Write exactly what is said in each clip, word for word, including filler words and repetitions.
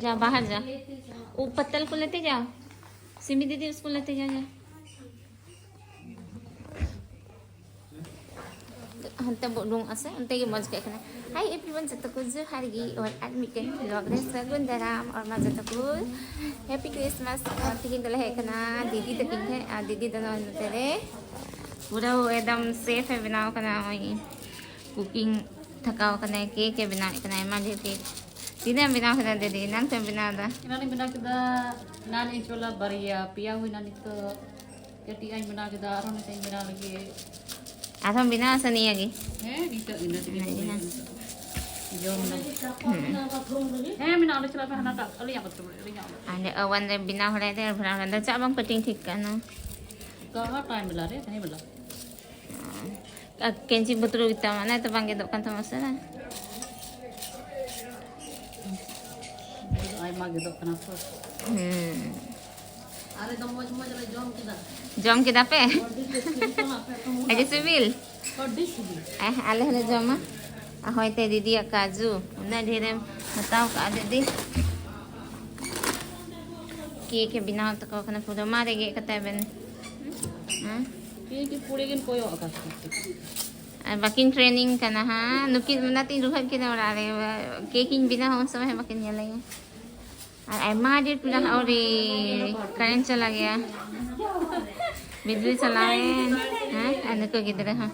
जा, बाहर जा। वो पत्तल को लेते जाओ। सिमी दीदी, उसको लेते जाओ, जा। ᱦᱟᱱᱛᱮ ᱵᱚ ᱩᱰᱩᱝᱚᱜᱼᱟ ᱥᱮ, ᱚᱱᱛᱮ ᱜᱮ ᱢᱚᱡᱽ ᱜᱮ ᱠᱟᱱᱟ᱾ Hi everyone, ᱡᱚᱛᱚ ᱠᱚ ᱡᱚᱦᱟᱨ ᱜᱮ, ᱟᱨ ᱟᱨ ᱢᱤᱫᱴᱮᱱ vlog ᱨᱮ ᱥᱟᱹᱜᱩᱱ ᱫᱟᱨᱟᱢ᱾ ᱟᱨ ᱢᱟ ᱡᱚᱛᱚ ᱠᱚ Happy Christmas᱾ ᱟᱨ ᱛᱮᱦᱮᱧ ᱫᱚᱞᱮ ᱦᱮᱡ ᱠᱟᱱᱟ ᱫᱤᱫᱤ ᱛᱟᱹᱠᱤᱱ ᱴᱷᱮᱡ, ᱟᱨ ᱫᱤᱫᱤ ᱫᱚ ᱱᱚᱜᱼᱚᱭ ᱱᱚᱛᱮ ᱨᱮ ᱯᱩᱨᱟᱹ ᱮᱠᱫᱚᱢ chef ᱮ ᱵᱮᱱᱟᱣ ᱠᱟᱱᱟ᱾ ᱱᱚᱜᱼᱚᱭ cooking ᱛᱷᱟᱠᱟᱣ ᱠᱟᱱᱟᱭ, cake ᱮ ᱵᱮᱱᱟᱣᱮᱫ ᱠᱟᱱᱟ, ᱟᱭᱢᱟ ᱰᱷᱮᱨ cake᱾ ᱛᱤᱱᱟᱹᱜ ᱮᱢ ᱵᱮᱱᱟᱣ ᱠᱮᱫᱟ ᱫᱤᱫᱤ? ᱮᱱᱟᱝ ᱥᱮᱢ ᱵᱮᱱᱟᱣ ᱮᱫᱟ? ᱮᱱᱟᱝ ᱤᱧ ᱵᱮᱱᱟᱣ ᱠᱮᱫᱟ, ᱮᱱᱟᱝ ᱤᱧ ᱪᱚᱞᱟ ᱵᱟᱨᱭᱟ, ᱯᱮᱭᱟ ᱦᱩᱭᱱᱟ ᱱᱤᱛᱚᱜ᱾ ᱠᱟᱹᱴᱤᱡ ᱟᱜ ᱤᱧ ᱵᱮᱱᱟᱣ ᱠᱮᱫᱟ, ᱟᱨᱦᱚᱸ ᱱᱤᱛᱚᱜ ᱤᱧ ᱵᱮᱱᱟᱣ ᱞᱟᱹᱜᱤᱫ᱾ ᱟᱨᱦᱚᱸ ᱵᱮᱱᱟᱣ ᱥᱮ ᱱᱤᱭᱟᱹ ᱜᱮ? ᱦᱮᱸ, ᱱᱤᱛᱚᱜ ᱜᱮ, ᱱᱤᱛᱚᱜ ᱜᱮ᱾ ᱦᱮᱸ᱾ ᱡᱚᱢ ᱢᱮ᱾ ᱦᱮᱸ, ᱢᱮᱱᱟᱜᱼᱟ, ᱚᱸᱰᱮ ᱪᱟᱞᱟᱜ ᱯᱮ, ᱦᱟᱱᱟᱴᱟᱜ ᱟᱹᱞᱤᱧᱟᱜ ᱵᱟᱛᱷᱨᱩᱢ ᱨᱮ, ᱟᱹᱞᱤᱧᱟᱜ ᱚᱸᱰᱮ᱾ ᱚᱸᱰᱮ oven ᱨᱮ ᱵᱮᱱᱟᱣ ᱦᱚᱨᱟᱭ ᱛᱮ, ᱟᱨ ᱵᱷᱟᱲᱟ ᱚᱲᱟᱜ ᱫᱚ ᱪᱟᱜ ᱵᱟᱢ cutting ᱴᱷᱤᱠ ᱠᱟᱜᱼᱟ ᱱᱚᱣᱟ? ᱠᱟᱦᱟ time ᱢᱤᱞᱟ ᱨᱮ, ᱱᱟᱦᱤ ᱢᱤᱞᱟ᱾ ᱟᱨ ᱠᱮᱧᱪᱤ ᱵᱩᱛᱨᱩ ᱜᱮᱛᱟᱢᱟ, ᱚᱱᱟ ᱛᱮ ᱵᱟᱝ ᱜᱮᱫᱚᱜ ᱠᱟᱱ ᱛᱟᱢᱟ ᱥᱮ? ᱟᱭᱢᱟ ᱜᱮᱫᱚᱜ ᱠᱟᱱᱟ ᱛᱚ᱾ ᱦᱩᱸ᱾ ᱟᱞᱮ ᱫᱚ ᱢᱚᱡᱽ ᱢᱚᱡᱽ ᱞᱮ ᱡᱚᱢ ᱠᱮᱫᱟ᱾ ᱡᱚᱢ ᱠᱮᱫᱟ ᱯᱮ? ᱟᱹᱰᱤ ᱴᱮᱥᱴᱤ ᱦᱩᱭ ᱠᱟᱱᱟ, ᱟᱯᱮ ᱟᱹᱛᱩ ᱢᱚᱡᱽ᱾ ᱟᱹᱰᱤ ᱥᱤᱵᱤᱞ? ᱟᱹᱰᱤ ᱥᱤᱵᱤᱞ᱾ ᱮ, ᱟᱞᱮ ᱦᱚᱸᱞᱮ ᱡᱚᱢᱟ᱾ ᱟᱨ ᱦᱚᱭᱛᱮ ᱫᱤᱫᱤᱭᱟᱜ ᱠᱟᱡᱩ, ᱩᱱᱟᱹᱜ ᱰᱷᱮᱨᱮᱢ ᱦᱟᱛᱟᱣ ᱠᱟᱜᱼᱟ ᱫᱤᱫᱤ᱾ ᱠᱮᱠ ᱮ ᱵᱮᱱᱟᱣ ᱛᱟᱠᱚ ᱠᱟᱱᱟ, ᱯᱩᱨᱟᱹ ᱢᱟ ᱨᱮᱸᱜᱮᱡ ᱠᱟᱛᱮ ᱵᱮᱱ᱾ ᱦᱮᱸ? ᱠᱮᱠ ᱯᱩᱲᱤ ᱜᱤᱱ ᱠᱚᱭᱚᱜ ᱟᱠᱟᱫ᱾ ᱟᱨ ᱵᱟᱹᱠᱤᱱ training ᱠᱟᱱᱟ ᱦᱟᱸᱜ᱾ ᱱᱩᱠᱤᱱ ᱚᱱᱟᱛᱤᱧ ᱨᱩᱦᱮᱫ ᱠᱤᱱᱟ ᱚᱲᱟᱜ ᱨᱮ᱾ ᱠᱮᱠ ᱤᱧ ᱵᱮᱱᱟᱣᱟ ᱩᱱ ᱥᱚᱢᱚᱭ ᱦᱚᱸ ᱵᱟᱹᱠᱤᱱ ᱧᱮᱞᱤᱧᱟ᱾ ᱟᱨ ᱟᱭᱢᱟ ᱰᱷᱮᱨ ᱯᱮᱲᱟ ᱦᱚᱲ ᱨᱮ current ᱪᱟᱞᱟᱜ ᱜᱮᱭᱟ᱾ ᱵᱤᱡᱽᱞᱤ ᱪᱟᱞᱟᱣᱮᱱ᱾ ᱦᱮᱸ, ᱟᱨ ᱱᱩᱠᱩ ᱜᱤᱫᱽᱨᱟᱹ ᱦᱚᱸ᱾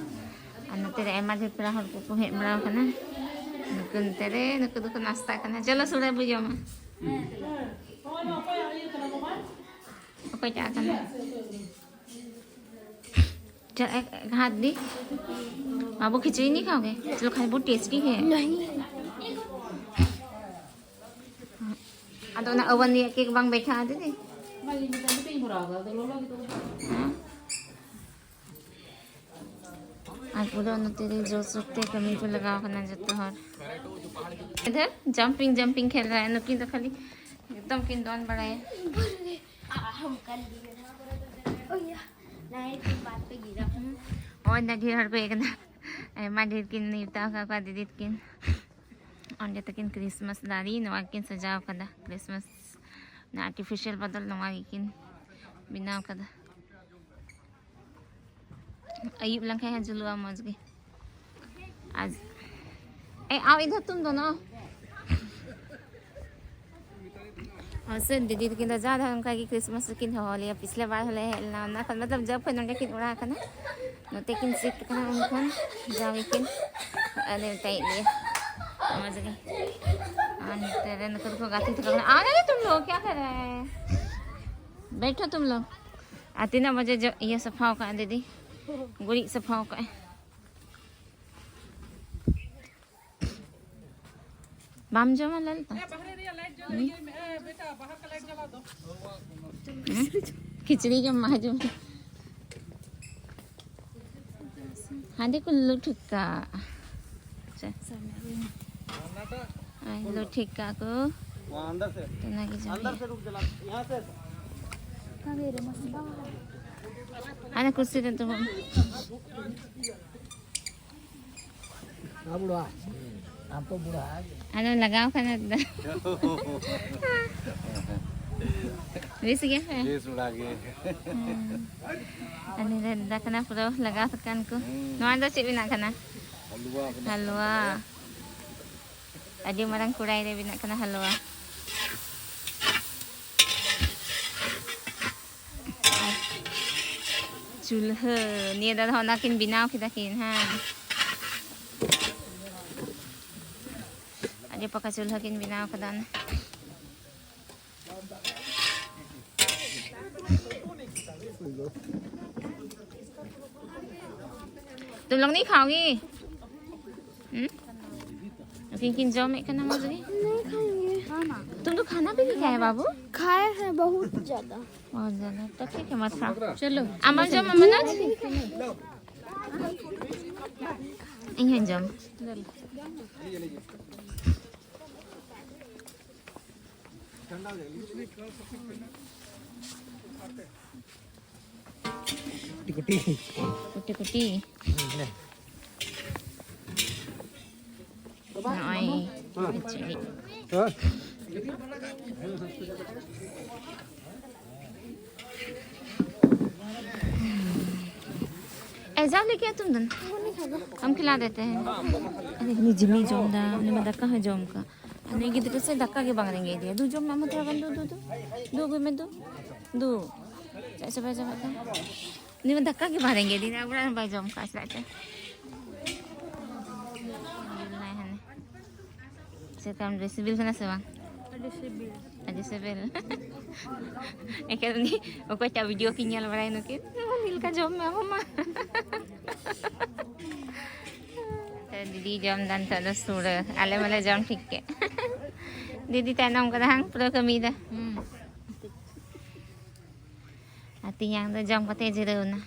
ᱟᱨ ᱱᱚᱛᱮ ᱨᱮ ᱟᱭᱢᱟ ᱰᱷᱮᱨ ᱯᱮᱲᱟ ᱦᱚᱲ ᱠᱚᱠᱚ ᱦᱮᱡ ᱵᱟᱲᱟᱣ ᱠᱟᱱᱟ᱾ ᱱᱩᱠᱩ ᱱᱚᱛᱮ ᱨᱮ, ᱱᱩᱠᱩ ᱫᱚᱠᱚ ᱱᱟᱥᱛᱟᱜ ᱠᱟᱱᱟ᱾ ᱪᱚᱞᱚ, ᱥᱩᱲᱟᱹ ᱵᱚ ᱡᱚᱢᱟ᱾ ᱚᱠᱚᱭ ᱪᱟᱞᱟᱜ ᱠᱟᱱᱟ? चल, एक, एक हाथ दी। बाबू, खिचड़ी नहीं खाओगे? चलो, खाए, बहुत टेस्टी है। नहीं। ᱟᱫᱚ ᱚᱱᱟ oven ᱨᱮᱭᱟᱜ cake ᱵᱟᱝ ᱵᱮᱴᱷᱟᱜᱼᱟ, ᱫᱤᱫᱤ? ᱦᱮᱸ? ᱟᱨ ᱯᱩᱨᱟᱹ ᱱᱚᱛᱮ ᱨᱮ ᱡᱳᱨ ᱥᱳᱨ ᱛᱮ ᱠᱟᱹᱢᱤ ᱠᱚ ᱞᱟᱜᱟᱣ ᱠᱟᱱᱟ ᱡᱚᱛᱚ ᱦᱚᱲ᱾ ᱤᱫᱷᱟᱨ jumping jumping ᱠᱷᱮᱞ ᱨᱟᱦᱟ ᱦᱟᱭ, ᱱᱩᱠᱤᱱ ᱫᱚ ᱠᱷᱟᱹᱞᱤ ᱮᱠᱫᱚᱢ ᱠᱤᱱ ᱫᱚᱱ ᱵᱟᱲᱟᱭᱟ᱾ ᱱᱚᱜᱼᱚᱭ ᱱᱟ ᱰᱷᱮᱨ ᱦᱚᱲ ᱠᱚ ᱦᱮᱡ ᱠᱟᱱᱟ, ᱟᱭᱢᱟ ᱰᱷᱮᱨ ᱠᱤᱱ ᱱᱮᱣᱛᱟ ᱟᱠᱟᱫ ᱠᱚᱣᱟ ᱫᱤᱫᱤ ᱛᱟᱹᱠᱤᱱ᱾ ᱚᱸᱰᱮ ᱛᱟᱹᱠᱤᱱ ᱠᱨᱤᱥᱢᱟᱥ ᱫᱟᱨᱮ ᱱᱚᱣᱟ ᱠᱤᱱ ᱥᱟᱡᱟᱣ ᱠᱟᱫᱟ, ᱠᱨᱤᱥᱢᱟᱥ ᱚᱱᱟ ᱟᱨᱴᱤᱯᱷᱤᱥᱤᱭᱟᱞ ᱵᱚᱫᱚᱞ ᱱᱚᱣᱟ ᱜᱮᱠᱤᱱ ᱵᱮᱱᱟᱣ ᱠᱟᱫᱟ᱾ ᱟᱹᱭᱩᱵ ᱞᱮᱱᱠᱷᱟᱱ ᱦᱟᱸᱜ ᱡᱩᱞᱩᱜᱼᱟ ᱢᱚᱡᱽ ᱜᱮ᱾ ᱟᱨ ᱮ, ᱟᱣ ᱤᱫᱷᱟᱨ ᱛᱩᱢ ᱫᱚᱱᱚ᱾ ᱦᱚᱸ ᱥᱮ, ᱫᱤᱫᱤ ᱛᱟᱹᱠᱤᱱ ᱫᱚ ᱡᱟ ᱫᱷᱟᱣ ᱚᱱᱠᱟ ᱜᱮ ᱠᱨᱤᱥᱢᱟᱥ ᱨᱮᱠᱤᱱ ᱦᱚᱦᱚ ᱞᱮᱭᱟ᱾ ᱯᱤᱪᱷᱞᱮ ᱵᱟᱨ ᱦᱚᱸᱞᱮ ᱦᱮᱡ ᱞᱮᱱᱟ, ᱚᱱᱟ ᱠᱷᱚᱱ ᱢᱚᱛᱞᱚᱵ ᱡᱚᱵ ᱠᱷᱚᱱ ᱱᱚᱸᱰᱮ ᱠᱤᱱ ᱚᱲᱟᱜ ᱟᱠᱟᱱᱟ, ᱱᱚᱛᱮ ᱠᱤᱱ ᱥᱤᱯᱴ ᱟᱠᱟᱱᱟ, ᱩᱱ ᱠᱷᱚᱱ ᱡᱟᱣ ᱜᱮᱠᱤᱱ ᱱᱮᱣᱛᱟᱭᱮᱫ ᱞᱮᱭᱟ᱾ ᱢᱚᱡᱽ ᱜᱮ᱾ ᱟᱨ ᱱᱚᱛᱮ ᱨᱮ ᱱᱩᱠᱩ ᱫᱚᱠᱚ ᱜᱟᱛᱮ ᱛᱟᱠᱚ ᱠᱟᱱᱟ᱾ ᱟᱨᱮ ᱛᱩᱢ ᱞᱳᱜ ᱠᱭᱟ ᱠᱟᱨ ᱨᱟᱦᱮ ᱦᱮ? ᱵᱮᱴᱷᱳ ᱛᱩᱢ ᱞᱳᱜ᱾ ᱟᱨ ᱛᱤᱱᱟᱹᱜ ᱵᱟᱡᱮ ᱡᱚ-, ᱤᱭᱟᱹ ᱥᱟᱯᱷᱟᱣ ᱠᱟᱜᱼᱟ ᱫᱤᱫᱤ? ᱜᱩᱨᱤᱡ ᱥᱟᱯᱷᱟᱣ ᱠᱟᱜᱼᱟᱭ᱾ ᱵᱟᱢ ᱡᱚᱢᱟ ᱞᱟᱞᱤᱛᱟ? ᱦᱩᱸ? ᱠᱷᱤᱪᱲᱤ ᱜᱮᱢ ᱢᱟ ᱡᱚᱢ᱾ ᱦᱟᱸᱰᱮ ᱠᱚ ᱞᱩ ᱴᱷᱤᱠ ᱠᱟᱜ᱾ ᱟᱪᱪᱷᱟ᱾ ᱟᱭ, ᱞᱩ ᱴᱷᱤᱠ ᱠᱟᱜ ᱠᱚ᱾ ᱚᱱᱟᱜᱮ ᱡᱚᱢ ᱦᱩᱭᱩᱜᱼᱟ᱾ ᱦᱟᱱᱮ ᱠᱩᱨᱥᱤ ᱨᱮ ᱫᱩᱲᱩᱵ᱾ हाँ बुढ़ा, हम तो बुढ़ा है। ᱟᱫᱚ ᱞᱟᱜᱟᱣ ᱠᱟᱱᱟ ᱫᱟ᱾ ᱵᱮᱥ ᱜᱮ ᱦᱮᱸ? ᱵᱮᱥ ᱵᱟᱲᱟ ᱜᱮ᱾ ᱦᱮᱸ᱾ ᱟᱹᱞᱤᱧ ᱨᱮᱱ ᱫᱟ ᱠᱟᱱᱟ ᱯᱩᱨᱟᱹ ᱞᱟᱜᱟᱣ ᱟᱠᱟᱱ ᱠᱚ᱾ ᱦᱩᱸ᱾ ᱱᱚᱣᱟ ᱫᱚ ᱪᱮᱫ ᱵᱮᱱᱟᱜ ᱠᱟᱱᱟ? ᱦᱟᱞᱩᱣᱟ ᱵᱮᱱᱟᱜ ᱦᱟᱞᱩᱣᱟ᱾ ᱠᱟᱱᱟ᱾ ᱟᱹᱰᱤ ᱢᱟᱨᱟᱝ ᱠᱚᱲᱟᱭ ᱨᱮ ᱵᱮᱱᱟᱜ ᱠᱟᱱᱟ ᱦᱟᱞᱩᱣᱟ᱾ ᱟᱨ ᱪᱩᱞᱦᱟᱹ, ᱱᱤᱭᱟᱹ ᱫᱷᱟᱣ ᱫᱚ ᱚᱱᱟ ᱠᱤᱱ ᱵᱮᱱᱟᱣ ᱠᱮᱫᱟ ᱠᱤᱱ, ᱦᱮᱸ᱾ ᱟᱹᱰᱤ ᱯᱟᱠᱟ ᱪᱩᱞᱦᱟᱹ ᱠᱤᱱ ᱵᱮᱱᱟᱣ ᱠᱟᱫᱟ ᱚᱱᱟ᱾ तुम लोग नहीं खाओगी? हम्म? ᱟᱹᱠᱤᱱ ᱠᱤᱱ ᱡᱚᱢᱮᱫ ᱠᱟᱱᱟ ᱢᱚᱡᱽ ᱜᱮ᱾ नहीं खाएंगे। तुम तो खाना भी नहीं खाया बाबू? खाए हैं बहुत ज्यादा। बहुत ज्यादा। तो ठीक है, मत खाओ। चलो। ᱟᱢ ᱵᱟᱢ ᱡᱚᱢᱟ ᱢᱚᱱᱳᱡᱽ? ᱤᱧ ᱦᱚᱸᱧ ᱡᱚᱢ᱾ ᱠᱩᱴᱤ ᱠᱩᱴᱤ᱾ ᱠᱩᱴᱤ ᱠᱩᱴᱤ᱾ ᱦᱩᱸ, ᱞᱮ᱾ ᱱᱚᱜᱼᱚᱭ ᱦᱮᱸ᱾ ᱦᱮᱸ᱾ ᱮ, ᱡᱟᱣ ᱞᱮ ᱠᱮᱫ ᱛᱩᱢ ᱫᱚ᱾ ᱟᱢ ᱠᱷᱤᱞᱟ ᱫᱮᱛᱮ ᱦᱮᱸ᱾ ᱟᱨᱮ, ᱩᱱᱤ ᱡᱤᱞᱤ ᱡᱚᱢ ᱫᱟ, ᱩᱱᱤ ᱢᱟ ᱫᱟᱠᱟ ᱦᱚᱸ ᱡᱚᱢ ᱠᱟᱜ᱾ ᱩᱱᱤ ᱜᱤᱫᱽᱨᱟᱹ ᱥᱮ ᱫᱟᱠᱟ ᱜᱮ ᱵᱟᱝ ᱨᱮᱸᱜᱮᱡ ᱮᱫᱮᱭᱟ᱾ ᱫᱩ ᱡᱚᱢ ᱢᱮ, ᱟᱢ ᱦᱚᱸ ᱛᱷᱚᱲᱟ ᱜᱟᱱ ᱫᱩ, ᱫᱩ, ᱫᱩ᱾ ᱫᱩ ᱟᱹᱜᱩᱭ ᱢᱮ, ᱫᱩ᱾ ᱫᱩ᱾ ᱪᱮᱫ ᱪᱚ ᱵᱟᱭ ᱡᱚᱢᱮᱫ ᱠᱟᱱ? ᱩᱱᱤ ᱢᱟ ᱫᱟᱠᱟ ᱜᱮ ᱵᱟᱝ ᱨᱮᱸᱜᱮᱡ ᱮᱫᱮᱭᱟ, ᱚᱲᱟᱜ ᱨᱮ ᱵᱟᱭ ᱡᱚᱢ ᱠᱟᱜ, ᱪᱮᱫᱟᱜ ᱪᱚ᱾ ᱧᱮᱞ ᱱᱟᱭ ᱦᱟᱱᱮ᱾ ᱪᱮᱫ ᱞᱮᱠᱟ ᱥᱤᱵᱤᱞ ᱠᱟᱱᱟ ᱥᱮ ᱵᱟᱝ? ᱟᱹᱰᱤ ᱥᱤᱵᱤᱞ᱾ ᱟᱹᱰᱤ ᱥᱤᱵᱤᱞ᱾ ᱮᱠᱮᱱ ᱩᱱᱤ ᱚᱠᱚᱭᱴᱟᱜ video ᱠᱤᱱ ᱧᱮᱞ ᱵᱟᱲᱟᱭᱟ ᱱᱩᱠᱤᱱ? ᱪᱮᱫ ᱞᱮᱠᱟ ᱡᱚᱢ ᱢᱮ ᱟᱵᱚ ᱢᱟ᱾ ᱫᱤᱫᱤ ᱡᱚᱢ ᱫᱟ ᱱᱤᱛᱚᱜ ᱫᱚ ᱥᱩᱲᱟᱹ᱾ ᱟᱞᱮ ᱢᱟᱞᱮ ᱡᱚᱢ ᱴᱷᱤᱠ ᱠᱮᱫ᱾ ᱫᱤᱫᱤ ᱛᱟᱭᱱᱚᱢ ᱠᱟᱫᱟ ᱦᱟᱝ, ᱯᱩᱨᱟᱹ ᱠᱟᱹᱢᱤᱭᱮᱫᱟ᱾ ᱦᱩᱸ᱾ ᱟᱨ ᱛᱮᱭᱟᱝ ᱫᱚ ᱡᱚᱢ ᱠᱟᱛᱮ ᱡᱤᱨᱟᱹᱣ ᱮᱱᱟ᱾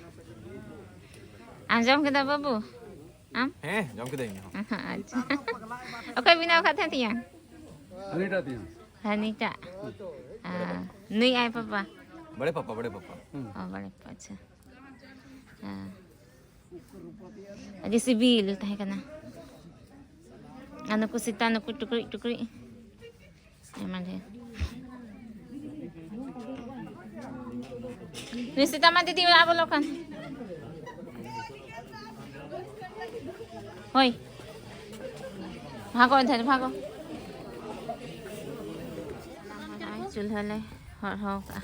ᱟᱢ ᱡᱚᱢ ᱠᱮᱫᱟ ᱵᱟᱹᱵᱩ? ᱟᱢ? ᱦᱮᱸ, ᱡᱚᱢ ᱠᱮᱫᱟᱹᱧ ᱤᱧ ᱦᱚᱸ᱾ ᱟᱪᱪᱷᱟ᱾ ᱚᱠᱚᱭ ᱵᱮᱱᱟᱣ ᱠᱟᱫ ᱛᱟᱦᱮᱸ ᱛᱮᱭᱟᱝ? ᱦᱟᱹᱱᱤᱴᱟᱜ ᱛᱮᱭᱟᱝ᱾ ᱦᱟᱹᱱᱤᱴᱟᱜ? ᱦᱩᱸ᱾ ᱟᱨ ᱱᱩᱭ ᱟᱭ ᱯᱟᱯᱟ? ᱵᱟᱲᱮ ᱯᱟᱯᱟ, ᱵᱟᱲᱮ ᱯᱟᱯᱟ᱾ ᱦᱩᱸ᱾ ᱚ, ᱵᱟᱲᱮ ᱯᱟᱯᱟ, ᱟᱪᱪᱷᱟ᱾ ᱦᱮᱸ᱾ ᱟᱹᱰᱤ ᱥᱤᱵᱤᱞ ᱛᱟᱦᱮᱸ ᱠᱟᱱᱟ᱾ ᱟᱨ ᱱᱩᱠᱩ ᱥᱮᱛᱟ, ᱱᱩᱠᱩ ᱴᱩᱠᱲᱤᱡ ᱴᱩᱠᱲᱤᱡ᱾ ᱟᱭᱢᱟ ᱰᱷᱮᱨ᱾ ᱱᱩᱭ ᱥᱮᱛᱟ ᱢᱟ ᱫᱤᱫᱤ ᱚᱲᱟᱜ ᱵᱚᱞᱚ ᱠᱟᱱ᱾ ᱦᱳᱭ᱾ ᱵᱷᱟᱜᱚ ᱮᱱᱛᱮ, ᱵᱷᱟᱜᱚ᱾ ᱱᱚᱜᱼᱚᱭ ᱪᱩᱞᱦᱟᱹ ᱞᱮ ᱦᱚᱨᱦᱚ ᱠᱟᱜᱼᱟ᱾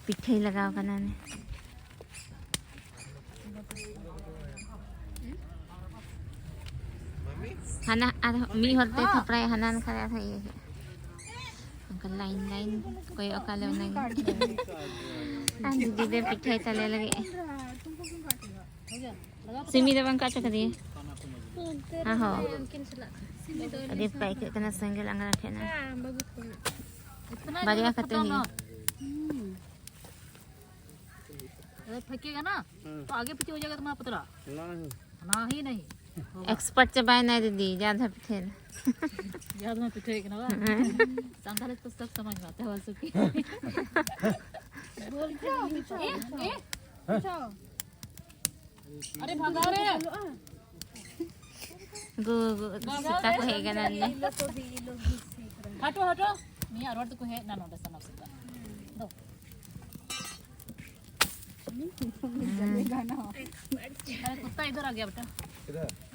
ᱯᱤᱴᱷᱟᱹᱭ ᱞᱟᱜᱟᱣ ᱠᱟᱱᱟ ᱱᱮ᱾ ᱦᱟᱱᱟ ᱟᱨ ᱢᱤᱫ ᱦᱚᱲ ᱛᱮ ᱛᱷᱟᱯᱲᱟᱭᱟ, ᱦᱟᱱᱟ ᱱᱟᱠᱷᱟ ᱨᱮ ᱟᱨᱦᱚᱸ ᱤᱭᱟᱹ ᱦᱩᱭᱩᱜᱼᱟ᱾ ᱚᱱᱠᱟ line line ᱠᱚᱭᱚᱜ ᱠᱟᱜ ᱞᱮ ᱚᱱᱟᱜᱮ᱾ ᱟᱨ ᱫᱤᱫᱤ ᱫᱚ ᱯᱤᱴᱷᱟᱹᱭ ᱛᱟᱞᱮ ᱞᱟᱹᱜᱤᱫ᱾ ᱥᱤᱢᱤ ᱫᱚ ᱵᱟᱝ ᱠᱟᱴ ᱠᱟᱫᱮᱭᱟ? ᱦᱚᱸ᱾ ᱟᱹᱰᱤ ᱵᱟᱭ ᱟᱹᱭᱠᱟᱹᱜ ᱠᱟᱱᱟ, ᱥᱮᱸᱜᱮᱞ ᱟᱝᱜᱽᱨᱟ ᱴᱷᱮᱱ ᱱᱟ᱾ ᱵᱟᱨᱭᱟ ᱠᱟᱛᱮ ᱦᱩᱭᱩᱜᱼᱟ᱾ अरे फेंकेगा ना, तो आगे पीछे हो जाएगा तुम्हारा पतला। नहीं। ना ही नहीं। होगा। Expert ᱪᱟᱵᱟᱭᱮᱱᱟᱭ ᱫᱤᱫᱤ, ᱡᱟ ᱫᱷᱟ ᱯᱤᱴᱷᱟᱹ᱾ ᱡᱟ ᱫᱷᱟ ᱯᱤᱴᱷᱟᱹ ᱠᱟᱱᱟ ᱵᱟᱝ? ᱦᱮᱸ᱾ ᱥᱟᱱᱛᱟᱲ ᱠᱚ ᱥᱚᱵ ᱥᱚᱢᱟᱡᱽ ᱢᱮ ᱟᱛᱮ ᱦᱚᱸ ᱥᱩᱠᱤ᱾ ᱵᱚᱞ ᱠᱷᱮᱞ ᱦᱩᱭᱩᱜᱼᱟ᱾ ᱮ, ᱮ, ᱟᱪᱪᱷᱟ᱾ ᱟᱨᱮ ᱵᱷᱟᱜᱟᱣ ᱨᱮ᱾ ᱜᱩ ᱜᱩ ᱥᱮᱛᱟ ᱠᱚ ᱦᱮᱡ ᱠᱟᱱᱟ ᱱᱮ᱾ ᱦᱟᱴᱚ ᱦᱟᱴᱚ ᱢᱤᱭᱟ ᱨᱚᱲ ᱛᱮᱠᱚ ᱦᱮᱡ ᱮᱱᱟ ᱱᱚᱰᱮ ᱥᱟᱱᱟᱢ ᱥᱮᱛᱟ ᱫᱚ᱾ अरे कुत्ता इधर आ गया बेटा।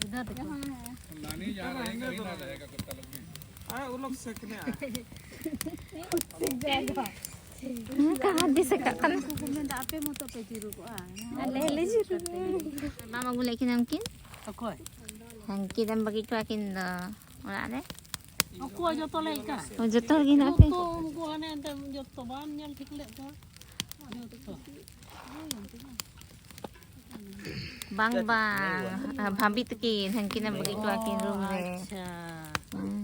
इधर देखो। नानी जा रहे हैं, कहीं ना रहेगा कुत्ता लोग भी। अरे वो लोग सीखने आए। ᱚᱱᱠᱟ ᱦᱟᱛ ᱫᱤᱥᱟᱹ ᱠᱟᱜ ᱠᱟᱱᱟ᱾ ᱟᱯᱮ ᱢᱚᱛᱚ ᱯᱮ ᱡᱤᱨᱩᱜᱚᱜᱼᱟ᱾ ᱟᱞᱮ ᱞᱮ ᱡᱤᱨᱩᱜᱚᱜᱼᱟ᱾ ᱵᱟᱢ ᱟᱹᱜᱩ ᱞᱮᱫ ᱠᱤᱱᱟ ᱩᱱᱠᱤᱱ? ᱚᱠᱚᱭ? ᱦᱟᱝᱠᱤ ᱫᱚᱢ ᱵᱟᱹᱜᱤ ᱦᱚᱴᱚ ᱟᱹᱠᱤᱱ ᱫᱚ ᱚᱲᱟᱜ ᱨᱮ? ᱚᱠᱚᱭ ᱡᱚᱛᱚ ᱞᱮ ᱦᱮᱡ ᱠᱟᱱ? ᱚ, ᱡᱚᱛᱚ ᱦᱚᱲ ᱜᱮ ᱦᱮᱱᱟᱜ ᱯᱮ? ᱡᱚᱛᱚ ᱩᱱᱠᱩ ᱦᱟᱱᱮ ᱚᱱᱛᱮ ᱡᱚᱛᱚ ᱵᱟᱢ ᱧᱮᱞ ᱴᱷᱤᱠ ᱞᱮᱫ ᱠᱚᱣᱟ? ᱡᱚᱛᱚ᱾ ᱵᱟᱝ, ᱵᱟᱝ᱾ ᱵᱷᱟᱵᱤ ᱛᱟᱹᱠᱤᱱ ᱦᱟᱝᱠᱤᱱ ᱮᱢ ᱵᱟᱹᱜᱤ ᱦᱚᱴᱚ ᱟᱹᱠᱤᱱ ᱨᱩᱢ ᱨᱮ᱾ ᱟᱪᱪᱷᱟ᱾ ᱦᱩᱸ᱾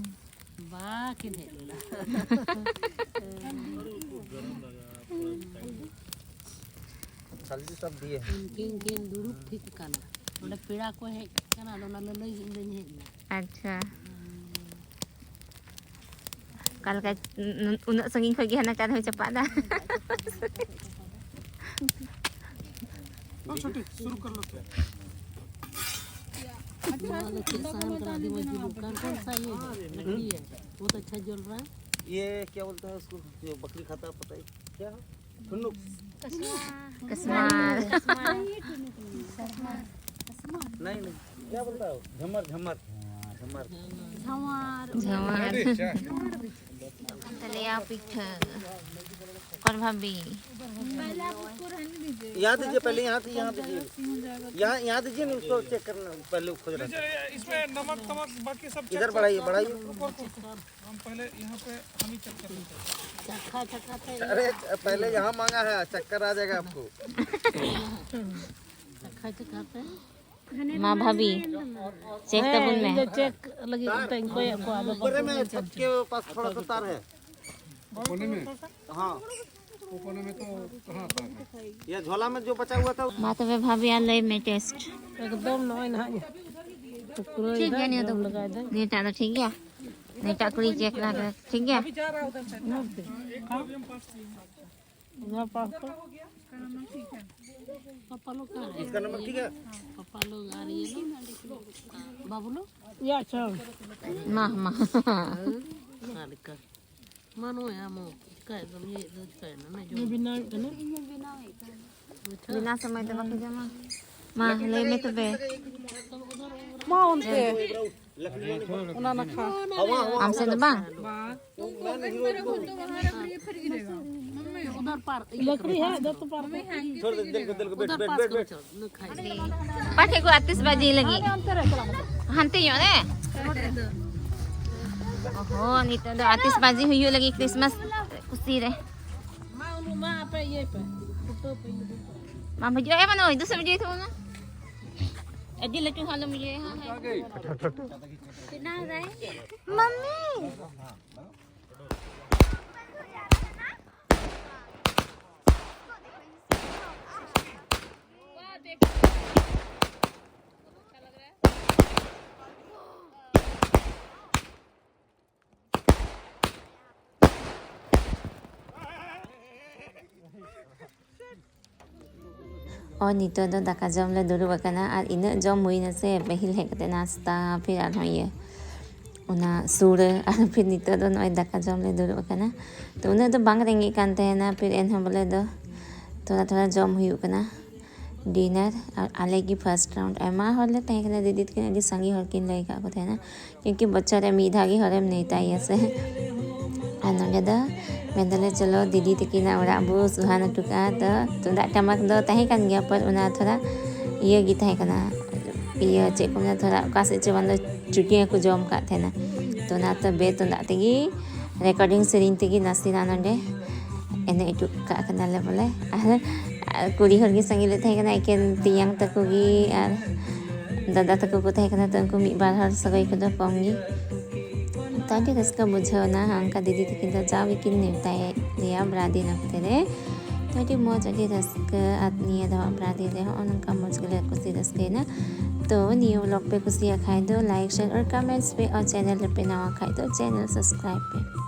ᱵᱟᱠᱤᱱ ᱦᱮᱡ ᱞᱮᱱᱟ᱾ ᱥᱟᱞᱡᱤ ᱥᱟᱵ ᱫᱤᱭᱮ᱾ ᱩᱱᱠᱤᱱ ᱠᱤᱱ ᱫᱩᱲᱩᱵ ᱴᱷᱤᱠ ᱟᱠᱟᱱᱟ᱾ ᱚᱸᱰᱮ ᱯᱮᱲᱟ ᱠᱚ ᱦᱮᱡ ᱟᱠᱟᱱᱟ, ᱟᱫᱚ ᱚᱱᱟ ᱞᱟᱹᱞᱟᱹᱭ ᱤᱧ ᱫᱚᱧ ᱦᱮᱡ ᱮᱱᱟ᱾ ᱟᱪᱪᱷᱟ᱾ ᱚᱠᱟ ᱞᱮᱠᱟ ᱩᱱᱟᱹᱜ ᱥᱟᱺᱜᱤᱧ ᱠᱷᱚᱱ ᱜᱮ ᱦᱟᱱᱟ ᱠᱟᱱ ᱦᱚᱸᱭ ᱪᱟᱯᱟᱫ ᱫᱟ᱾ ᱱᱚᱣᱟ ᱫᱚ ᱪᱮᱫ ᱥᱟᱦᱟᱱ ᱠᱟᱱᱟ? ᱟᱹᱰᱤ ᱢᱚᱡᱽ ᱡᱩᱞᱩᱜ ᱠᱟᱱ᱾ कौन सा ये है? लकड़ी है? बहुत अच्छा जल रहा है। ये क्या बोलता है उसको, जो बकरी खाता है, पता है क्या? ठुनुक। कस्मार। नहीं, नहीं, क्या बोलता है? झमर, झमर। हाँ, झमर। ᱡᱷᱟᱶᱟᱨ᱾ ᱛᱟᱞᱮᱭᱟ ᱯᱤᱴᱷᱟᱹ᱾ ᱚᱠᱚᱨ ᱵᱷᱟᱵᱤ? यहाँ दीजिए, पहले यहाँ से, यहाँ दीजिए। यहाँ, यहाँ दीजिए ना, उसको चेक करना, पहले खोज रहा था। इसमें नमक तमक बाकी सब चेक इधर बढ़ाइए, बढ़ाइए। हम पहले यहाँ पे हम ही चेक कर लेते हैं। ᱪᱟᱠᱷᱟ ᱪᱟᱠᱷᱟ ᱛᱮ᱾ अरे, पहले यहाँ मांगा है, चक्कर आ जाएगा आपको। ᱪᱟᱠᱷᱟ ᱪᱟᱠᱷᱟ ᱛᱮ᱾ ᱢᱟ ᱵᱷᱟᱵᱤ, ᱪᱮᱠ ᱛᱟᱵᱚᱱ ᱢᱮ᱾ ᱤᱧ ᱫᱚ ᱪᱮᱠ ᱞᱟᱹᱜᱤᱫ ᱛᱮᱧ ᱠᱚᱭᱚᱜ ᱠᱚᱣᱟ, ᱟᱫᱚ ᱵᱟᱠᱚ ᱢᱮᱱ ᱪᱮᱫ ᱪᱚ᱾ ऊपर में छत के पास थोड़ा सा तार है। ऊपर में? हाँ। ऊपर में तो कहाँ तार है? ये झोला में जो बचा हुआ था। ᱢᱟ ᱛᱚᱵᱮ ᱵᱷᱟᱵᱤ, ᱟᱨ ᱞᱟᱹᱭ ᱢᱮ ᱴᱮᱥᱴ᱾ ᱮᱠᱫᱚᱢ ᱱᱚᱜᱼᱚᱭ ᱱᱟᱦᱟᱜ ᱴᱩᱠᱨᱟᱹᱭ ᱴᱷᱤᱠ ᱜᱮᱭᱟ, ᱫᱟᱭ, ᱱᱤᱭᱟᱹ ᱫᱚ᱾ ᱡᱚᱢ ᱞᱮᱜᱟᱭ ᱫᱟᱭ᱾ ᱱᱤᱭᱟᱹᱴᱟᱜ ᱫᱚ ᱴᱷᱤᱠ ᱜᱮᱭᱟ, ᱱᱤᱭᱟᱹᱴᱟᱜ ᱠᱩᱲᱤ ᱪᱮᱠ ᱞᱟᱜᱟ, ᱴᱷᱤᱠ ᱜᱮᱭᱟ᱾ ᱱᱚᱛᱮ᱾ ᱱᱚᱣᱟ ᱯᱟᱥ ᱫᱚ᱾ पापा लोग कहाँ है? पापा लोग आ रही है ना। बाबू लोग? या अच्छा। मा मा। मानो या मो। काय तुम ये दूध काय ना मैं जो। ये बिना है ना? बिना समय तो बाकी जमा। मा ले में तो बे। मा उनके। ᱚᱱᱟ ᱱᱟᱠᱷᱟ᱾ ᱟᱢ ᱥᱮᱫ ᱫᱚ ᱵᱟᱝ? ᱞᱟᱠᱲᱤ ᱦᱮᱸ, ᱡᱚᱛᱚ ᱯᱟᱨ᱾ ᱯᱟᱴᱷᱮ ᱠᱚ ᱟᱛᱤᱥ ᱵᱟᱡᱮ ᱞᱟᱹᱜᱤᱫ᱾ ᱦᱟᱱᱛᱮ ᱧᱚᱜ ᱨᱮ᱾ ᱚᱦᱚ, ᱱᱤᱛᱚᱜ ᱫᱚ ᱟᱛᱤᱥ ᱵᱟᱡᱮ ᱦᱩᱭᱩᱜ ᱞᱟᱹᱜᱤᱫ ᱠᱨᱤᱥᱢᱟᱥ ᱠᱩᱥᱤ ᱨᱮ᱾ ᱢᱟ ᱩᱱᱩ ᱢᱟ ᱟᱯᱮ ᱤᱭᱟᱹᱭ ᱯᱮ᱾ ᱯᱷᱳᱴᱳ ᱯᱮ ᱤᱭᱟᱹᱭ ᱯᱮ᱾ ᱢᱟ ᱵᱩᱡᱷᱟᱹᱣ ᱮ ᱵᱟᱹᱱᱩᱜ, ᱤᱫᱩ ᱥᱮ ᱵᱩᱡᱷᱟᱹᱣ ᱛᱟᱵᱚᱱᱟ᱾ ᱟᱹᱰᱤ ᱞᱟᱹᱴᱩ ᱦᱚᱸ ᱟᱞᱚᱢ ᱤᱭᱟᱹᱭᱟ ᱦᱟᱸᱜ᱾ ᱵᱮᱱᱟᱣ ᱫᱟᱭ᱾ ᱢᱟᱢᱢᱤ᱾ ᱚ, ᱱᱤᱛᱚᱜ ᱫᱚ ᱫᱟᱠᱟ ᱡᱚᱢ ᱞᱮ ᱫᱩᱲᱩᱵ ᱟᱠᱟᱱᱟ ᱟᱨ ᱤᱱᱟᱹᱜ ᱡᱚᱢ ᱦᱩᱭᱱᱟ ᱥᱮ, ᱯᱟᱹᱦᱤᱞ ᱦᱮᱡ ᱠᱟᱛᱮ ᱱᱟᱥᱛᱟ, ᱯᱷᱤᱨ ᱟᱨᱦᱚᱸ ᱤᱭᱟᱹ, ᱚᱱᱟ ᱥᱩᱲᱟᱹ, ᱟᱨ ᱯᱷᱤᱨ ᱱᱤᱛᱚᱜ ᱫᱚ ᱱᱚᱜᱼᱚᱭ ᱫᱟᱠᱟ ᱡᱚᱢ ᱞᱮ ᱫᱩᱲᱩᱵ ᱟᱠᱟᱱᱟ᱾ ᱛᱚ ᱩᱱᱟᱹᱜ ᱫᱚ ᱵᱟᱝ ᱨᱮᱸᱜᱮᱡ ᱠᱟᱱ ᱛᱟᱦᱮᱱᱟ, ᱯᱷᱤᱨ ᱮᱱᱦᱚᱸ ᱵᱚᱞᱮ ᱫᱚ ᱛᱷᱚᱲᱟ ᱛᱷᱚᱲᱟ ᱡᱚᱢ ᱦᱩᱭᱩᱜ ᱠᱟᱱᱟ᱾ ᱰᱤᱱᱟᱨ, ᱟᱨ ᱟᱞᱮ ᱜᱮ ᱯᱷᱟᱥᱴ ᱨᱟᱣᱩᱱᱰ᱾ ᱟᱭᱢᱟ ᱦᱚᱲ ᱞᱮ ᱛᱟᱦᱮᱸ ᱠᱟᱱᱟ, ᱫᱤᱫᱤ ᱛᱟᱹᱠᱤᱱ ᱟᱹᱰᱤ ᱥᱟᱸᱜᱮ ᱦᱚᱲ ᱠᱤᱱ ᱞᱟᱹᱭ ᱟᱠᱟᱫ ᱠᱚ ᱛᱟᱦᱮᱱᱟ, ᱠᱤᱭᱩᱸᱠᱤ ᱵᱚᱪᱷᱚᱨ ᱨᱮ ᱢᱤᱫ ᱫᱷᱟᱣ ᱜᱮ ᱦᱚᱲᱮᱢ ᱱᱮᱣᱛᱟᱭᱮᱭᱟ ᱥᱮ᱾ ᱟᱨ ᱱᱚᱸᱰᱮ ᱫᱚ ᱢᱮᱱ ᱫᱟᱞᱮ, ᱪᱚᱞᱚ ᱫᱤᱫᱤ ᱛᱟᱹᱠᱤᱱᱟᱜ ᱚᱲᱟᱜ ᱵᱚ ᱥᱩᱦᱟᱱ ᱦᱚᱴᱚ ᱠᱟᱜᱼᱟ᱾ ᱛᱚ ᱛᱩᱢᱫᱟᱜ ᱴᱟᱢᱟᱠ ᱫᱚ ᱛᱟᱦᱮᱸ ᱠᱟᱱ ᱜᱮᱭᱟ, ᱯᱟᱨ ᱚᱱᱟ ᱛᱷᱚᱲᱟ ᱤᱭᱟᱹ ᱜᱮ ᱛᱟᱦᱮᱸ ᱠᱟᱱᱟ, ᱤᱭᱟᱹ ᱪᱮᱫ ᱠᱚ ᱢᱮᱱᱟ, ᱛᱷᱚᱲᱟ ᱚᱠᱟ ᱥᱮᱫ ᱪᱚ ᱵᱟᱝ ᱫᱚ ᱪᱩᱴᱤᱭᱟᱹ ᱠᱚ ᱡᱚᱢ ᱟᱠᱟᱫ ᱛᱟᱦᱮᱱᱟ᱾ ᱛᱚ ᱚᱱᱟᱛᱮ ᱵᱮ ᱛᱩᱢᱫᱟᱜ ᱛᱮᱜᱮ ᱨᱮᱠᱚᱨᱰᱤᱝ ᱥᱮᱨᱮᱧ ᱛᱮᱜᱮ ᱱᱟᱥᱮᱱᱟᱜ ᱱᱚᱸᱰᱮ ᱮᱱᱮᱡ ᱦᱚᱴᱚ ᱠᱟᱜ ᱠᱟᱱᱟᱞᱮ ᱵᱚᱞᱮ᱾ ᱟᱨ ᱠᱩᱲᱤ ᱦᱚᱲ ᱜᱮ ᱥᱟᱸᱜᱮ ᱞᱮ ᱛᱟᱦᱮᱸ ᱠᱟᱱᱟ, ᱮᱠᱮᱱ ᱛᱮᱧᱟᱝ ᱛᱟᱠᱚ ᱜᱮ ᱟᱨ ᱫᱟᱫᱟ ᱛᱟᱠᱚ ᱠᱚ ᱛᱟᱦᱮᱸ ᱠᱟᱱᱟ, ᱛᱚ ᱩᱱᱠᱩ ᱢᱤᱫ ᱵᱟᱨ ᱦᱚᱲ ᱥᱟᱹᱜᱟᱹᱭ ᱠᱚᱫᱚ ᱠᱚᱢ ᱜᱮ᱾ ᱛᱚ ᱟᱹᱰᱤ ᱨᱟᱹᱥᱠᱟᱹ ᱵᱩᱡᱷᱟᱹᱣ ᱮᱱᱟ, ᱚᱱᱠᱟ ᱫᱤᱫᱤ ᱛᱟᱹᱠᱤᱱ ᱫᱚ ᱡᱟᱣ ᱜᱮᱠᱤᱱ ᱱᱮᱣᱛᱟᱭᱮᱫ ᱞᱮᱭᱟ ᱵᱨᱟᱫᱤᱱ ᱚᱠᱛᱮ ᱨᱮ᱾ ᱛᱚ ᱟᱹᱰᱤ ᱢᱚᱡᱽ, ᱟᱹᱰᱤ ᱨᱟᱹᱥᱠᱟᱹ, ᱟᱨ ᱱᱤᱭᱟᱹ ᱫᱷᱟᱣ ᱵᱨᱟᱫᱤᱱ ᱨᱮᱦᱚᱸ ᱱᱚᱝᱠᱟ ᱢᱚᱡᱽ ᱜᱮᱞᱮ ᱠᱩᱥᱤ ᱨᱟᱹᱥᱠᱟᱹᱭᱮᱱᱟ᱾ ᱛᱚ ᱱᱤᱭᱟᱹ ᱵᱞᱚᱜ ᱯᱮ ᱠᱩᱥᱤᱭᱟᱜ ᱠᱷᱟᱡ ᱫᱚ ᱞᱟᱭᱤᱠ, ᱥᱮᱭᱟᱨ ᱟᱨ ᱠᱚᱢᱮᱱᱴᱥ ᱯᱮ, ᱟᱨ ᱪᱮᱱᱮᱞ ᱨᱮᱯᱮ ᱱᱟᱣᱟ ᱠᱷᱟᱡ ᱫᱚ ᱪᱮᱱᱮᱞ ᱥᱟᱵᱥᱠᱨᱟᱭᱤᱵᱽ ᱯᱮ᱾